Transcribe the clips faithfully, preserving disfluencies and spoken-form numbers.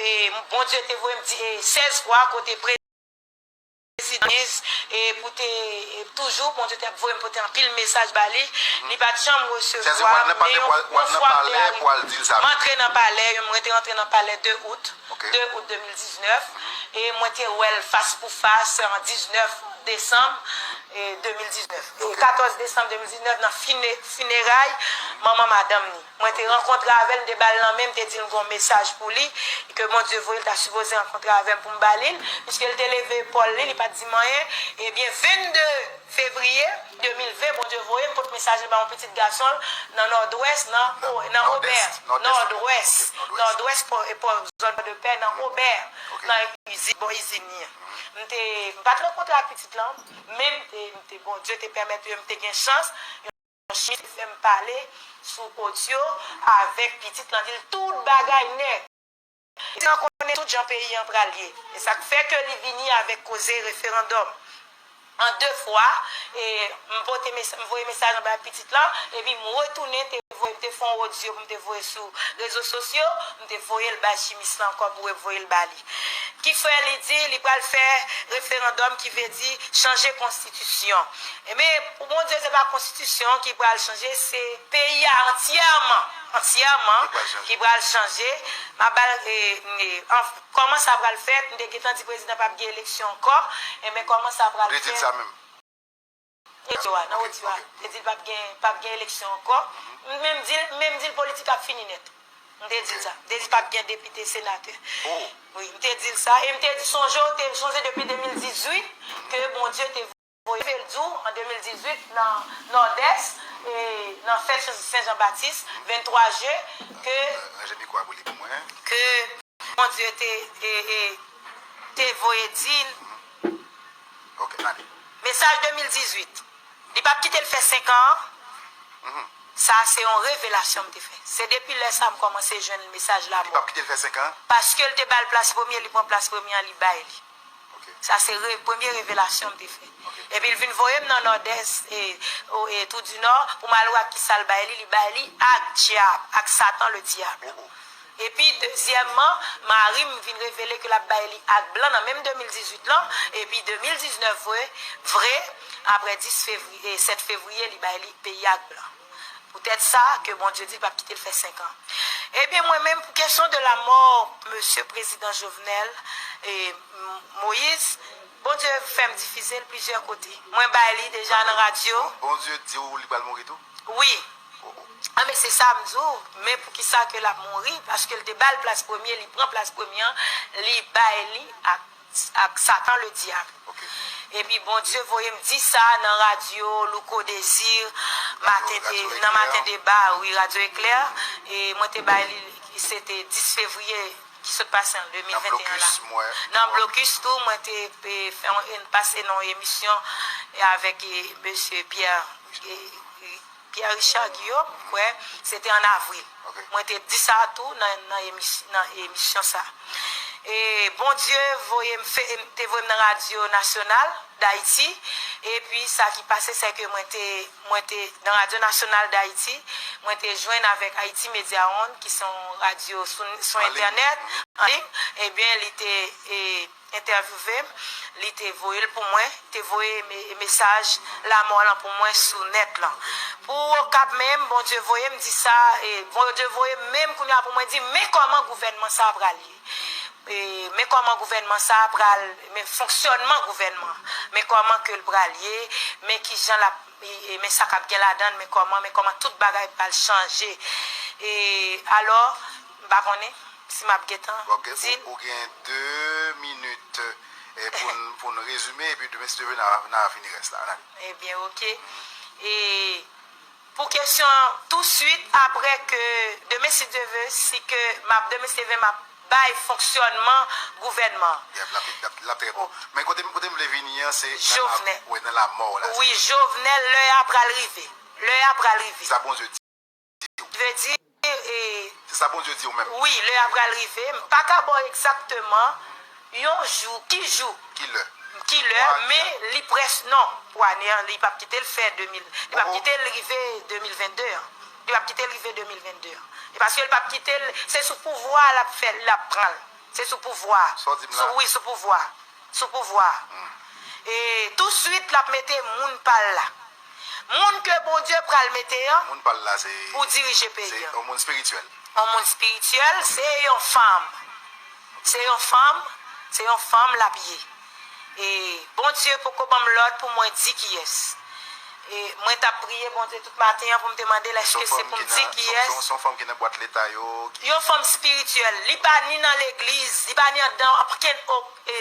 e, Bondye te voye m di, e, sèz fwa kote prezidan, e, pou te, e, toujou, Bondye te ap voye m pote anpil mesaj ba li. Li pa t janm resevwa m, men yon, yon fwa m te ale. M antre nan palè, mwen te rantre nan palè de out, de out de mil diznèf, e mwen te wè l fas pou fas an diznèf desanm, e, de mil diznèf. E katòz desanm de mil diznèf, nan fine-, fineray manman madanm ni. Mwen te rankontre avè l, m te ba l lanmen, m te di l m gen yon mesaj pou li, ke Bondye voye l ta sipoze rankontre avè m pou m ba li l, piske l te leve epòl li, li pa t di m anyen. Ebyen, vennde fevriye de mil ven, Bondye voye m pote mesaj la ba yon pitit gason l nan Nòdwès, nan, nan Obè, Nòdwès, Nòdwès, Pò, Pò, zòn Pòdepè, nan Obè, nan izin, bò izin li an. M te, m pa t rankontre ak pitit lan, men m te, m te, Bondye te pèmèt m te gen chans, yon chimyè te fè m pale sou odyo avèk pitit lan, di l tout bagay nèt. Pitit lan konnen tout jan peyi an pral ye. E sa k fè ke li vini avèk koze referandòm an de fwa, e m pote mes-, m voye mesaj anba pitit lan, epi m retounen te voye, m te fè yon odyo pou m te voye sou rezo sosyo, m te voye l bay chimis lan ankò pou revoye l ba li. Ki fè li di li pral fè referandòm, ki vle di chanje konstitisyon. Ebyen, pou Bondye, se pa konstitisyon ki pral chanje, se peyi a antyèman, antyèman ki pral chanje. M ap ba l, e, e, an, kòman sa pral fèt, m te gentan di prezidan p ap gen eleksyon ankò, ebyen, kòman sa pral fèt? Ou te di l sa menm? Nan odyo a, nan odyo a. Te di l p ap gen, p ap gen eleksyon ankò. M menm di l, m menm di l politik ap fini nèt. M te di l sa. M te di l p ap gen depite, senatè. Wi, m te di l sa. E m te di, sonje, w te sonje depi de mil dizuit ke Bondye te voye l di w an de mil dizuit nan Nòdès, e nan fèt Sen Jan Batis, venntwa jen, ke, ke Bondye te, e, e, te voye di l. Mesaj de mil dizuit. Li p ap kite l fè senk an. Sa se yon revelasyon m te fè. Se depi lè sa m kòmanse jwenn mesaj lanmò. Li p ap kite l fè senk an? Paske l te ba l plas premye, li pran plas premye an, li bay li. Sa se re-, premye revelasyon m te fè. Epi l vin voye m nan Nòdès, e, o, e, Toudinò, pou m al wè ak kisa l bay li, li bay li ak dyab, ak Satan le dyab. Epi, dezyèmman, mari m vin revele ke l ap bay li ak blan nan menm de mil dizuit lan, epi de mil diznèf vre, vre, apre dis fevriye, sèt fevriye, li bay li peyi ak blan. Poutèt sa ke Bondye di l p ap kite l fè senk an. Ebyen, mwen menm, pou kesyon de la mò mesye prezidan Jovenel, e, M-, Moïse, Bondye fè m difize l plizyè kote. Mwen bay li deja nan radyo. Bondye di w li pral mouri tou? Wi. Anben, se sa m di w, men poukisa ke l ap mouri? Paske l te ba l plas premye, li pran plas premye an, li bay li ak, ak Satan le dyab. Epi Bondye voye m di sa nan radyo Louko Désir, maten de, nan Maten Deba, wi, Radyo Eklè. E mwen te bay li, se te dis fevriye ki sot pase an de mil venteyen la. Nan Blokis tou, mwen te, e, fè yon, pase nan yon emisyon, e, avèk, e, mesye Pierre, e, e, Pierre Richard Guillaume, m kwè, se te an avril. Mwen te di sa tou nan, nan emis-, nan emisyon sa. E Bondye voye m fè, te voye m nan Radyo Nasyonal Dayiti, epi sa ki pase, se ke mwen te, mwen te nan Radyo Nasyonal Dayiti, mwen te jwenn avèk Haiti Media One, ki se yon radyo sou, sou entènèt, an liy, ebyen, li te, e, entèvyouve m, li te voye l pou mwen, te voye me-, mesaj lanmò lan pou mwen sou nèt lan. Pou Okap menm, Bondye voye m di sa, e Bondye voye m menm kounye a pou mwen di, men kòman gouvènman sa a pral ye. E, men kòman gouvènman sa a pral, men fonksyònman gouvènman, men kòman ke l pral ye, men kijan l ap, e, e, men sa k ap gen ladan l, men kòman, men kòman tout bagay pral chanje. E, alò, m pa konnen si m ap gentan di l. Ou gen de minit, e, pou n, pou n rezime, epi demen, si Dye vle, n a, n a fini rès la. Ebyen, oke. E, Pou kesyon an, touswit apre ke, demen si Dye ve, si ke m ap, demen si Dye ve, m ap bay fonksyònman gouvènman. Yep, l ap, l ap, l ap trè bon. Men kote, kote m vle vini an, se nan la, Jovenel. Wi, nan lamò la. Wi, Jovenel, lè a pral rive. Lè a pral rive. Sa Bondye di. Vle di, e, se sa Bondye di w menm. Wi, lè a pral rive. M pa ka ba w egzakteman yon jou, ki jou, ki lè, ki lè, men li près, non, pou ane an, li p ap kite l fè de mil, li p ap kite l rive de mil vennde an. Li p ap kite l rive de mil vennde an. E paske l p ap kite l, se sou pouvwa l ap fè, l ap pran l. Se sou pouvwa. Sa w di m la? Sou, wi, sou pouvwa. Sou pouvwa. Hmm. E touswit, l ap mete moun pa l la. Moun ke Bondye pral mete an. Moun pa l la, se, pou dirije peyi an. Se yon moun espirityèl. Yon moun espirityèl, se yon fanm. Se yon fanm, se yon fanm l ap ye. E Bondye poko ban m lòd pou mwen di kiyès. E mwen t ap priye Bondye tout maten an pou m te mande l èske se pou m di kiyès. Se yon fanm ki nan bwat leta yo. Yon fanm espirityèl. Li pa ni nan legliz, li pa ni anndan okenn o- e,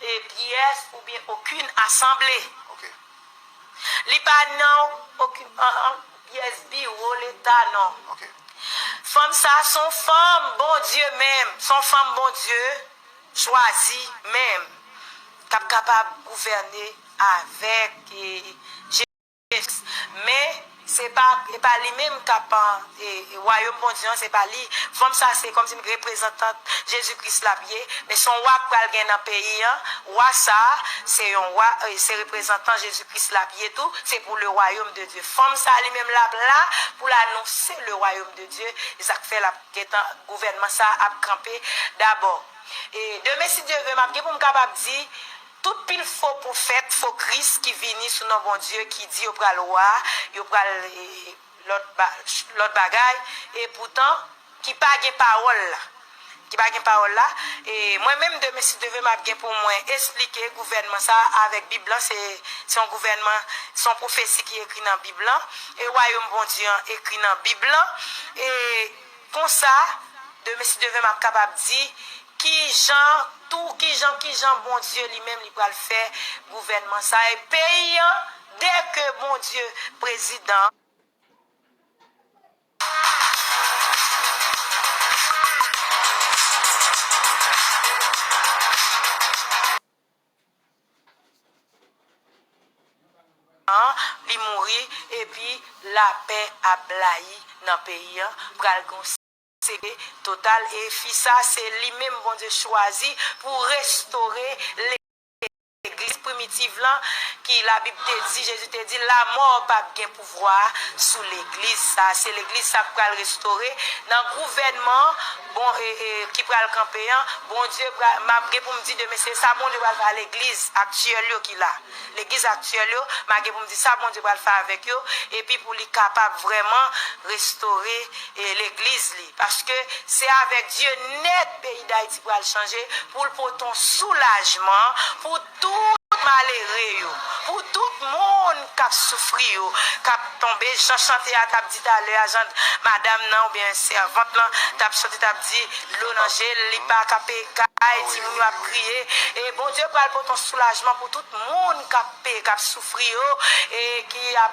e pyès oubyen okenn asanble. Ok. Li pa nan okenn, an, an, pyès biwo leta, non. Ok. Fanm sa a se yon fanm Bondye menm, se yon fanm Bondye chwazi menm, k ap kapab gouvène avèk, e, Jezi. Men, se pa, e pa li menm k ap, e, e, wayòm Bondye an, se pa li. Fanm sa a, se kòmsi reprezantant Jezi Kris l ap ye, men se yon wa k pral gen nan peyi an. Wa sa a, se yon wa, e, se reprezantan Jezi Kris l ap ye tou, se pou le royaume de Dieu. Fanm sa a li menm l ap la pou l anonse le royaume de Dieu, e sa k fè l ap gentan, gouvènman sa a ap kanpe dabò. E demen, si Dye vle, m ap gen pou m kapab di, tout pil fo pwofèt, fo Kris ki vini sou non Bondye, ki di yo pral wa, yo pral, e, lòt ba-, lòt bagay, e poutan, ki pa gen pawòl la. Ki pa gen pawòl la. E mwen menm, demen, si Dye vle, m ap gen pou mwen esplike gouvènman sa a avèk Bib lan, se, se yon gouvènman, se yon pwofesi ki ekri nan Bib lan, e wayòm Bondye an ekri nan Bib lan, e konsa, demen, si Dye vle, m ap kapab di kijan, tou, kijan, kijan Bondye li menm li pral fè gouvènman sa a, e peyi an, dèke Bondye prezidan an, li mouri, epi lapè ap blayi nan peyi an, pral gon sere total, e fi sa, se li menm Bondye chwazi pou restore legliz primitiv lan, ki Labib te di, Jezi te di, lanmò p ap gen pouvwa sou legliz sa. Se legliz sa k pral restore nan gouvènman, bon, e, e, ki pral kanpe an. Bondye pral, m ap gen pou m di demen, se sa Bondye pral fè a legliz aktyèl yo ki la. Legliz aktyèl yo, m ap gen pou m di sa Bondye pral fè avèk yo, epi pou li kapab vrèman restore, e, legliz li. Paske se avèk Dye nèt peyi Dayiti pral chanje, pou l pote yon soulajman pou tout malere yo, pou tout moun k ap soufri yo, k ap tonbe, jan chante a t ap di talè a, jan madanm nan oubyen sèvant lan t ap chante, t ap di, dlo nan je l, li pa ka peye kay, timoun yo ap kriye. E Bondye pral pote yon soulajman pou tout moun k ap peye, k ap soufri yo, e ki ap